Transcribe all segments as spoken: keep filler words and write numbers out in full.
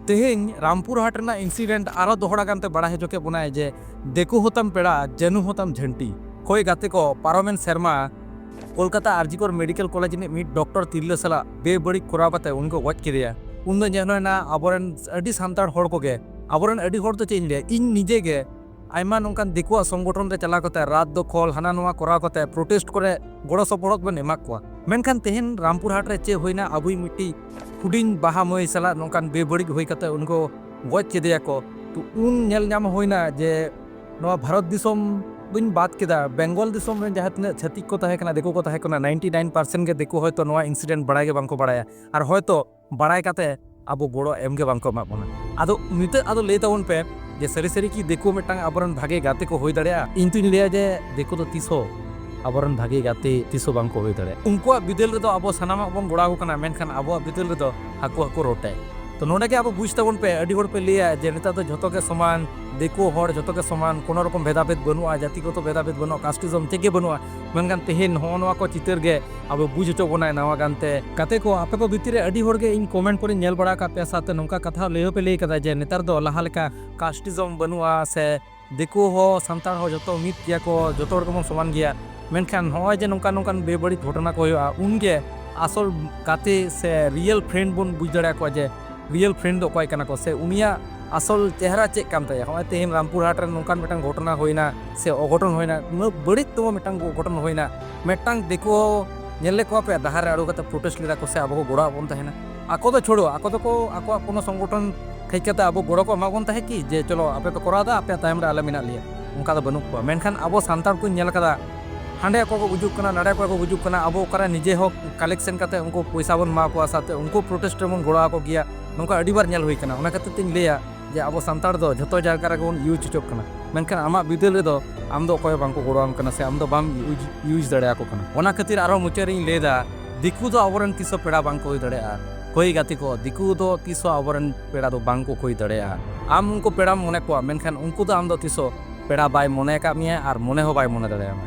ᱛᱮᱦᱮᱧ ᱨᱟᱢᱯᱩᱨ ᱦᱟᱴ ᱨᱮᱱᱟᱜ ᱤᱱᱥᱤᱰᱮᱱᱴ ᱟᱨᱚ ᱫᱚᱦᱲᱟ ᱜᱟᱱᱛᱮ ᱵᱟᱲᱟᱭ ᱦᱚᱪᱚ ᱠᱮᱫ ᱵᱚᱱᱟᱭ ᱡᱮ ᱫᱤᱠᱩ ᱦᱚᱸᱛᱟᱢ ᱯᱮᱲᱟ, ᱡᱟᱹᱱᱩ ᱦᱚᱸᱛᱟᱢ ᱡᱷᱟᱹᱱᱴᱤ᱾ ᱦᱳᱭ ᱜᱟᱛᱮ ᱠᱚ, ᱯᱟᱨᱚᱢᱮᱱ ᱥᱮᱨᱢᱟ ᱠᱳᱞᱠᱟᱛᱟ ᱟᱨᱡᱤᱠᱚᱨ ᱢᱮᱰᱤᱠᱮᱞ ᱠᱚᱞᱮᱡᱽ ᱨᱤᱱᱤᱡ ᱢᱤᱫ ᱰᱚᱠᱴᱚᱨ ᱛᱤᱨᱞᱟᱹ ᱥᱟᱞᱟᱜ ᱵᱮᱵᱟᱹᱲᱤᱡ ᱠᱚᱨᱟᱣ ᱠᱟᱛᱮ ᱩᱱᱤ ᱠᱚ ᱜᱚᱡ ᱠᱮᱫᱮᱭᱟ᱾ ᱩᱱ ᱫᱚ ᱧᱮᱞ ᱦᱩᱭᱱᱟ ᱟᱵᱚᱨᱮᱱ ᱟᱹᱰᱤ ᱥᱟᱱᱛᱟᱲ ᱦᱚᱲ ᱠᱚᱜᱮ, ᱟᱵᱚᱨᱮᱱ ᱟᱹᱰᱤ ᱦᱚᱲ ᱫᱚ ᱪᱮᱫ ᱤᱧ ᱞᱟᱹᱭᱟ, ᱤᱧ ᱱᱤᱡᱮ ᱜᱮ ᱟᱭᱢᱟ ᱱᱚᱝᱠᱟᱱ ᱫᱤᱠᱩᱣᱟᱜ ᱥᱚᱝᱜᱚᱴᱷᱚᱱ ᱨᱮ ᱪᱟᱞᱟᱣ ᱠᱟᱛᱮ ᱨᱟᱛ ᱫᱚᱠᱷᱚᱞ ᱦᱟᱱᱟ ᱱᱚᱣᱟ ᱠᱚᱨᱟᱣ ᱠᱟᱛᱮ ᱯᱨᱚᱴᱮᱥᱴ ᱠᱚᱨᱮ ᱜᱚᱲᱚ ᱥᱚᱯᱚᱦᱚᱫ ᱵᱚᱱ ᱮᱢᱟᱜ ᱠᱚᱣᱟ᱾ ᱢᱮᱱᱠᱷᱟᱱ ᱛᱮᱦᱮᱧ ᱨᱟᱢᱯᱩᱨ ᱦᱟᱴ ᱨᱮ ᱪᱮᱫ ᱦᱩᱭᱱᱟ, ᱟᱵᱚᱭᱤᱡ ᱢᱤᱫᱴᱤᱡ ᱦᱩᱰᱤᱧ ᱵᱟᱦᱟ ᱢᱟᱹᱭ ᱥᱟᱞᱟᱜ ᱱᱚᱝᱠᱟᱱ ᱵᱮᱵᱟᱹᱲᱤᱡ ᱦᱩᱭ ᱠᱟᱛᱮ ᱩᱱᱠᱩ ᱜᱚᱡ ᱠᱮᱫᱮᱭᱟ ᱠᱚ᱾ ᱛᱚ ᱩᱱ ᱧᱮᱞ ᱧᱟᱢ ᱦᱩᱭᱱᱟ ᱡᱮ ᱱᱚᱣᱟ ᱵᱷᱟᱨᱚᱛ ᱫᱤᱥᱚᱢ ᱫᱩᱧ ᱵᱟᱫ ᱠᱮᱫᱟ, ᱵᱮᱝᱜᱚᱞ ᱫᱤᱥᱚᱢ ᱨᱮᱱ ᱡᱟᱦᱟᱸ ᱛᱤᱱᱟᱹᱜ ᱪᱷᱟᱹᱛᱤᱠ ᱠᱚ ᱛᱟᱦᱮᱸ ᱠᱟᱱᱟ, ᱫᱤᱠᱩ ᱠᱚ ᱛᱟᱦᱮᱸ ᱠᱟᱱᱟ, ᱱᱟᱭᱤᱱᱴᱤ ᱱᱟᱭᱤᱱ ᱯᱟᱨᱥᱮᱱᱴ ᱜᱮ ᱫᱤᱠᱩ ᱦᱚᱭᱛᱳ ᱱᱚᱣᱟ ᱤᱱᱥᱤᱰᱮᱱᱴ ᱵᱟᱲᱟᱭ ᱜᱮ ᱵᱟᱝᱠᱚ ᱵᱟᱲᱟᱭᱟ, ᱟᱨ ᱦᱚᱭᱛᱳ ᱵᱟᱲᱟᱭ ᱠᱟᱛᱮ ᱟᱵᱚ ᱜᱚᱲᱚ ᱮᱢ ᱜᱮ ᱵᱟᱝᱠᱚ ᱮᱢᱟᱜ ᱵᱚᱱᱟ᱾ ᱟᱫᱚ ᱱᱤᱛᱚᱜ ᱟᱫᱚ ᱞᱟᱹᱭ ᱛᱟᱵᱚᱱ ᱯᱮ ᱡᱮ ᱥᱟᱹᱨᱤ ᱥᱟᱹᱨᱤ ᱠᱤ ᱫᱤᱠᱩ ᱢᱤᱫᱴᱟᱝ ᱟᱵᱚᱨᱮᱱ ᱵᱷᱟᱜᱮ ᱜᱟᱛᱮ ᱠᱚ ᱦᱩᱭ ᱫᱟᱲᱮᱭᱟᱜᱼᱟ? ᱤᱧ ᱫᱩᱧ ᱞᱟᱹᱭᱟ ᱡᱮ ᱫᱤᱠᱩ ᱫᱚ ᱛᱤᱥ ᱦᱚᱸ ᱟᱵᱚᱨᱮᱱ ᱵᱷᱟᱜᱮ ᱜᱟᱛᱮ ᱛᱤᱥ ᱦᱚᱸ ᱵᱟᱝᱠᱚ ᱦᱩᱭ ᱫᱟᱲᱮᱭᱟᱜᱼᱟ᱾ ᱩᱱᱠᱩᱣᱟᱜ ᱵᱤᱫᱟᱹᱞ ᱨᱮᱫᱚ ᱟᱵᱚ ᱥᱟᱱᱟᱢᱟᱜ ᱵᱚᱱ ᱜᱚᱲᱚ ᱟᱠᱚ ᱠᱟᱱᱟ, ᱢᱮᱱᱠᱷᱟᱱ ᱟᱵᱚᱣᱟᱜ ᱵᱤᱫᱟᱹᱞ ᱨᱮᱫᱚ ᱦᱟᱹᱠᱩ ᱦᱟᱹᱠᱩ ᱨᱚᱴᱮ᱾ ᱛᱚ ᱱᱚᱰᱮ ᱜᱮ ᱟᱵᱚ ᱵᱩᱡᱽ ᱛᱟᱵᱚᱱ ᱯᱮ, ᱟᱹᱰᱤ ᱦᱚᱲ ᱯᱮ ᱞᱟᱹᱭᱟ ᱡᱮ ᱱᱮᱛᱟᱨ ᱫᱚ ᱡᱷᱚᱛᱚ ᱜᱮ ᱥᱚᱢᱟᱱ, ᱫᱤᱠᱩ ᱦᱚᱲ ᱡᱷᱚᱛᱚ ᱜᱮ ᱥᱚᱢᱟᱱ, ᱠᱳᱱᱳ ᱨᱚᱠᱚᱢ ᱵᱷᱮᱫᱟᱵᱷᱮᱫ ᱵᱟᱹᱱᱩᱜᱼᱟ, ᱡᱟᱹᱛᱤᱜᱚᱛᱚ ᱵᱷᱮᱫᱟᱵᱷᱮᱫ ᱵᱟᱹᱱᱩᱜᱼᱟ, ᱠᱟᱥᱴᱤᱡᱚᱢ ᱪᱮᱫ ᱜᱮ ᱵᱟᱹᱱᱩᱜᱼᱟ᱾ ᱢᱮᱱᱠᱷᱟᱱ ᱛᱮᱦᱮᱧ ᱱᱚᱜᱼᱚ ᱱᱚᱣᱟ ᱠᱚ ᱪᱤᱛᱟᱹᱨ ᱜᱮ ᱟᱵᱚ ᱵᱩᱡᱽ ᱦᱚᱪᱚ ᱵᱚᱱᱟᱭ ᱱᱟᱣᱟ ᱜᱟᱱᱛᱮ᱾ ᱜᱟᱛᱮ ᱠᱚ, ᱟᱯᱮ ᱠᱚ ᱵᱷᱤᱛᱤᱨ ᱨᱮ ᱟᱹᱰᱤ ᱦᱚᱲ ᱜᱮ ᱤᱧ ᱠᱚᱢᱮᱱᱴ ᱠᱚᱨᱮᱧ ᱧᱮᱞ ᱵᱟᱲᱟ ᱟᱠᱟᱫ ᱯᱮᱭᱟ, ᱥᱟᱶᱛᱮ ᱱᱚᱝᱠᱟ ᱠᱟᱛᱷᱟ ᱞᱟᱹᱭ ᱦᱚᱸᱯᱮ ᱞᱟᱹᱭ ᱠᱟᱫᱟ ᱡᱮ ᱱᱮᱛᱟᱨ ᱫᱚ ᱞᱟᱦᱟ ᱞᱮᱠᱟ ᱠᱟᱥᱴᱤᱡᱚᱢ ᱵᱟᱹᱱᱩᱜᱼᱟ, ᱥᱮ ᱫᱤᱠᱩ ᱦᱚᱸ ᱥᱟᱱᱛᱟᱲ ᱦᱚᱸ ᱡᱚᱛᱚ ᱢᱤᱫ ᱜᱮᱭᱟ ᱠᱚ, ᱡᱚᱛᱚ ᱦᱚᱲ ᱜᱮᱵᱚᱱ ᱥᱚᱢᱟᱱ ᱜᱮᱭᱟ᱾ ᱢᱮᱱᱠᱷᱟᱱ ᱱᱚᱜᱼᱚᱭ ᱡᱮ ᱱᱚᱝᱠᱟ ᱱᱚᱝᱠᱟᱱ ᱵᱮᱵᱟᱹᱲᱤᱡ ᱜᱷᱚᱴᱚᱱᱟ ᱠᱚ ᱦᱩᱭᱩᱜᱼᱟ, ᱩᱱᱜᱮ ᱟᱥᱚᱞ ᱜᱟᱛᱮ ᱥᱮ ᱨᱤᱭᱮᱞ ᱯᱷᱨᱮᱱᱰ ᱵᱚᱱ ᱵᱩᱡᱽ ᱫᱟᱲᱮᱭᱟᱠᱚᱣᱟ ᱡᱮ ᱨᱤᱭᱮᱞ ᱯᱷᱨᱮᱱᱰ ᱫᱚ ᱚᱠᱚᱭ ᱠᱟᱱᱟ ᱠᱚ, ᱥᱮ ᱩᱱᱤᱭᱟᱜ ᱟᱥᱚᱞ ᱪᱮᱦᱨᱟ ᱪᱮᱫ ᱠᱟᱱ ᱛᱟᱭᱟ᱾ ᱱᱚᱜᱼᱚᱭ ᱛᱮᱦᱮᱧ ᱨᱟᱢᱯᱩᱨ ᱦᱟᱴ ᱨᱮ ᱱᱚᱝᱠᱟᱱ ᱢᱤᱫᱴᱟᱝ ᱜᱷᱚᱴᱚᱱᱟ ᱦᱩᱭᱱᱟ, ᱥᱮ ᱚᱜᱷᱚᱴᱚᱱ ᱦᱩᱭᱱᱟ, ᱩᱱᱟᱹᱜ ᱵᱟᱹᱲᱤᱡ ᱛᱮ ᱢᱤᱫᱴᱟᱝ ᱜᱷᱚᱴᱚᱱ ᱦᱩᱭᱱᱟ, ᱢᱤᱫᱴᱟᱝ ᱫᱤᱠᱩ ᱧᱮᱞ ᱞᱮᱫ ᱠᱚᱣᱟ ᱯᱮ ᱰᱟᱦᱟᱨ ᱨᱮ ᱟᱬᱜᱚ ᱠᱟᱛᱮ ᱯᱨᱚᱴᱮᱥᱴ ᱞᱮᱫᱟ ᱠᱚ, ᱥᱮ ᱟᱵᱚ ᱠᱚ ᱜᱚᱲᱚᱣᱟᱜ ᱵᱚᱱ ᱛᱟᱦᱮᱱᱟ? ᱟᱠᱚ ᱫᱚ ᱪᱷᱳᱲᱳ, ᱟᱠᱚ ᱫᱚᱠᱚ ᱟᱠᱚᱣᱟᱜ ᱠᱳᱱᱳ ᱥᱚᱝᱜᱚᱴᱷᱚᱱ ᱦᱮᱡ ᱠᱟᱛᱮ ᱟᱵᱚ ᱜᱚᱲᱚ ᱠᱚ ᱮᱢᱟ ᱵᱚᱱ ᱛᱟᱦᱮᱸᱫ ᱠᱤ ᱡᱮ ᱪᱚᱞᱚ ᱟᱯᱮ ᱯᱮ ᱠᱚᱨᱟᱣ ᱮᱫᱟ, ᱟᱯᱮᱭᱟᱜ ᱛᱟᱭᱚᱢ ᱨᱮ ᱟᱞᱮ ᱢᱮᱱᱟᱜ ᱞᱮᱭᱟ? ᱚᱱᱠᱟ ᱫᱚ ᱵᱟᱹᱱᱩᱜ ᱠᱚᱣᱟ᱾ ᱢᱮᱱᱠᱷᱟᱱ ᱟᱵᱚ ᱥᱟᱱᱛᱟᱲ ᱠᱚᱧ ᱧᱮᱞ ᱠᱟᱫᱟ, ᱦᱟᱸᱰᱮ ᱚᱠᱚᱭ ᱠᱚ ᱜᱩᱡᱩᱜ ᱠᱟᱱᱟ, ᱱᱟᱰᱮ ᱚᱠᱚᱭ ᱠᱚ ᱜᱩᱡᱩᱜ ᱠᱟᱱᱟ, ᱟᱵᱚ ᱚᱠᱟᱨᱮ ᱱᱤᱡᱮ ᱦᱚᱸ ᱠᱟᱞᱮᱠᱥᱮᱱ ᱠᱟᱛᱮ ᱩᱱᱠᱩ ᱯᱚᱭᱥᱟ ᱵᱚᱱ ᱮᱢᱟ ᱠᱚᱣᱟ, ᱥᱟᱶᱛᱮ ᱩᱱᱠᱩ ᱯᱨᱚᱴᱮᱥᱴ ᱨᱮᱵᱚᱱ ᱜᱚᱲᱚ ᱟᱠᱚ ᱜᱮᱭᱟ᱾ ᱱᱚᱝᱠᱟ ᱟᱹᱰᱤᱵᱟᱨ ᱧᱮᱞ ᱦᱩᱭ ᱠᱟᱱᱟ᱾ ᱚᱱᱟ ᱠᱷᱟᱹᱛᱤᱨ ᱛᱤᱧ ᱞᱟᱹᱭᱟ ᱡᱮ ᱟᱵᱚ ᱥᱟᱱᱛᱟᱲ ᱫᱚ ᱡᱷᱚᱛᱚ ᱡᱟᱭᱜᱟ ᱨᱮᱜᱮ ᱵᱚᱱ ᱤᱭᱩᱡᱽ ᱦᱚᱪᱚᱜ ᱠᱟᱱᱟ, ᱢᱮᱱᱠᱷᱟᱱ ᱟᱢᱟᱜ ᱵᱤᱫᱟᱹᱞ ᱨᱮᱫᱚ ᱟᱢ ᱫᱚ ᱚᱠᱚᱭ ᱦᱚᱸ ᱵᱟᱝᱠᱚ ᱜᱚᱲᱚᱣᱟᱢ ᱠᱟᱱᱟ, ᱥᱮ ᱟᱢ ᱫᱚ ᱵᱟᱢ ᱤᱭᱩᱡᱽ, ᱤᱭᱩᱡᱽ ᱫᱟᱲᱮᱭᱟᱠᱚ ᱠᱟᱱᱟ᱾ ᱚᱱᱟ ᱠᱷᱟᱹᱛᱤᱨ ᱟᱨᱦᱚᱸ ᱢᱩᱪᱟᱹᱫ ᱨᱤᱧ ᱞᱟᱹᱭᱫᱟ, ᱫᱤᱠᱩ ᱫᱚ ᱟᱵᱚᱨᱮᱱ ᱛᱤᱥ ᱦᱚᱸ ᱯᱮᱲᱟ ᱵᱟᱝᱠᱚ ᱦᱩᱭ ᱫᱟᱲᱮᱭᱟᱜᱼᱟ᱾ ᱦᱳᱭ ᱜᱟᱛᱮ ᱠᱚ, ᱫᱤᱠᱩ ᱫᱚ ᱛᱤᱥ ᱦᱚᱸ ᱟᱵᱚᱨᱮᱱ ᱯᱮᱲᱟ ᱫᱚ ᱵᱟᱝᱠᱚ ᱦᱩᱭ ᱫᱟᱲᱮᱭᱟᱜᱼᱟ᱾ ᱟᱢ ᱩᱱᱠᱩ ᱯᱮᱲᱟᱢ ᱢᱚᱱᱮ ᱠᱚᱣᱟ, ᱢᱮᱱᱠᱷᱟᱱ ᱩᱱᱠᱩ ᱫᱚ ᱟᱢ ᱫᱚ ᱛᱤᱥ ᱦᱚᱸ ᱯᱮᱲᱟ ᱵᱟᱭ ᱢᱚᱱᱮ ᱟᱠᱟᱫ ᱢᱮᱭᱟ ᱟᱨ ᱢᱚᱱᱮ ᱦᱚᱸ ᱵᱟᱭ ᱢᱚᱱᱮ ᱫᱟᱲᱮᱭᱟᱢᱟ᱾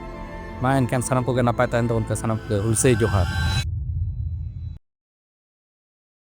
ᱢᱟ ᱮᱱᱠᱷᱟᱱ ᱥᱟᱱᱟᱢ ᱠᱚᱜᱮ ᱱᱟᱯᱟᱭ ᱛᱟᱦᱮᱱ ᱛᱟᱵᱚᱱ ᱯᱮ, ᱥᱟᱱᱟᱢ ᱠᱚᱜᱮ ᱦᱩᱞᱥᱟᱹᱭ ᱡᱚᱦᱟᱨ᱾